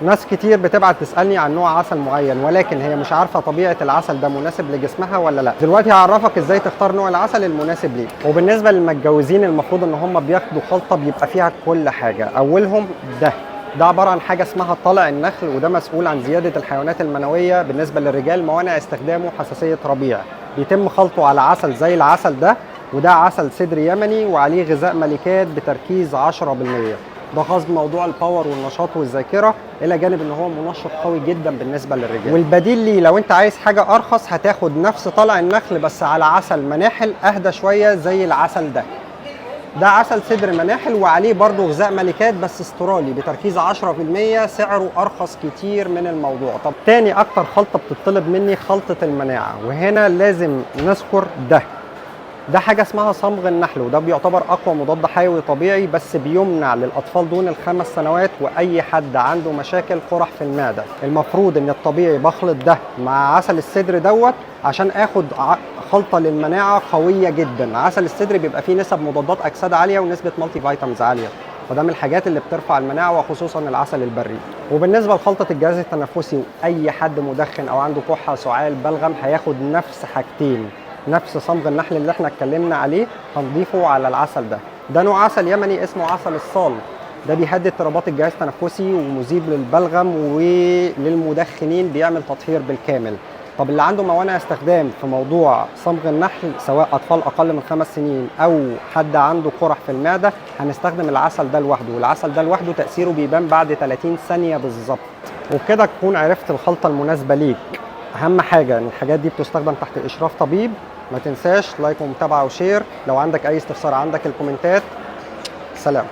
ناس كتير بتبعت تسالني عن نوع عسل معين، ولكن هي مش عارفه طبيعة العسل ده مناسب لجسمها ولا لا. دلوقتي هعرفك ازاي تختار نوع العسل المناسب ليك. وبالنسبة للمتجوزين المفروض ان هم بياخدوا خلطه بيبقى فيها كل حاجة. اولهم ده عبارة عن حاجة اسمها طلع النخل، وده مسؤول عن زيادة الحيوانات المنوية بالنسبة للرجال. موانع استخدامه حساسية ربيع. بيتم خلطه على عسل زي العسل ده، وده عسل سدر يمني وعليه غذاء ملكات بتركيز 10%. ده خاص بموضوع ال power والنشاط والذاكرة، الى جانب ان هو منشط قوي جدا بالنسبة للرجال. والبديل ليه لو انت عايز حاجة ارخص هتاخد نفس طلع النخل بس على عسل مناحل اهدى شوية زي العسل ده. ده عسل سدر مناحل وعليه برضو غذاء ملكات بس استرالي بتركيز 10%، سعره ارخص كتير من الموضوع. طب تاني اكتر خلطه بتطلب مني خلطه المناعة، وهنا لازم نذكر ده حاجة اسمها صمغ النحل، وده بيعتبر اقوى مضاد حيوي طبيعي، بس بيمنع للاطفال دون ال5 سنوات واي حد عنده مشاكل قرح في المعدة. المفروض ان الطبيعي بخلط ده مع عسل السدر دوت عشان اخد خلطه للمناعه قوية جدا. عسل السدر بيبقى فيه نسب مضادات اكسده عالية ونسبه multivitamins عاليه، فده من الحاجات اللي بترفع المناعة، وخصوصا العسل البري. وبالنسبة لخلطه الجهاز التنفسي، واي حد مدخن او عنده كحه، سعال، بلغم، هياخد نفس حاجتين، نفس صمغ النحل اللي احنا اتكلمنا عليه هنضيفه على العسل ده. ده نوع عسل يمني اسمه عسل الصال، ده بيهدد اضطرابات الجهاز التنفسي ومذيب للبلغم، وللمدخنين بيعمل تطهير بالكامل. طب اللي عنده موانع استخدام في موضوع صمغ النحل، سواء اطفال اقل من 5 سنين او حد عنده قرح في المعده، هنستخدم العسل ده لوحده، والعسل ده لوحده تاثيره بيبان بعد 30 ثانية بالظبط. وبكده تكون عرفت الخلطة المناسبة ليك. اهم حاجة ان الحاجات دي بتستخدم تحت اشراف طبيب. ما تنساش like ومتابعة و share. لو عندك اي استفسار عندك الكومنتات. سلام.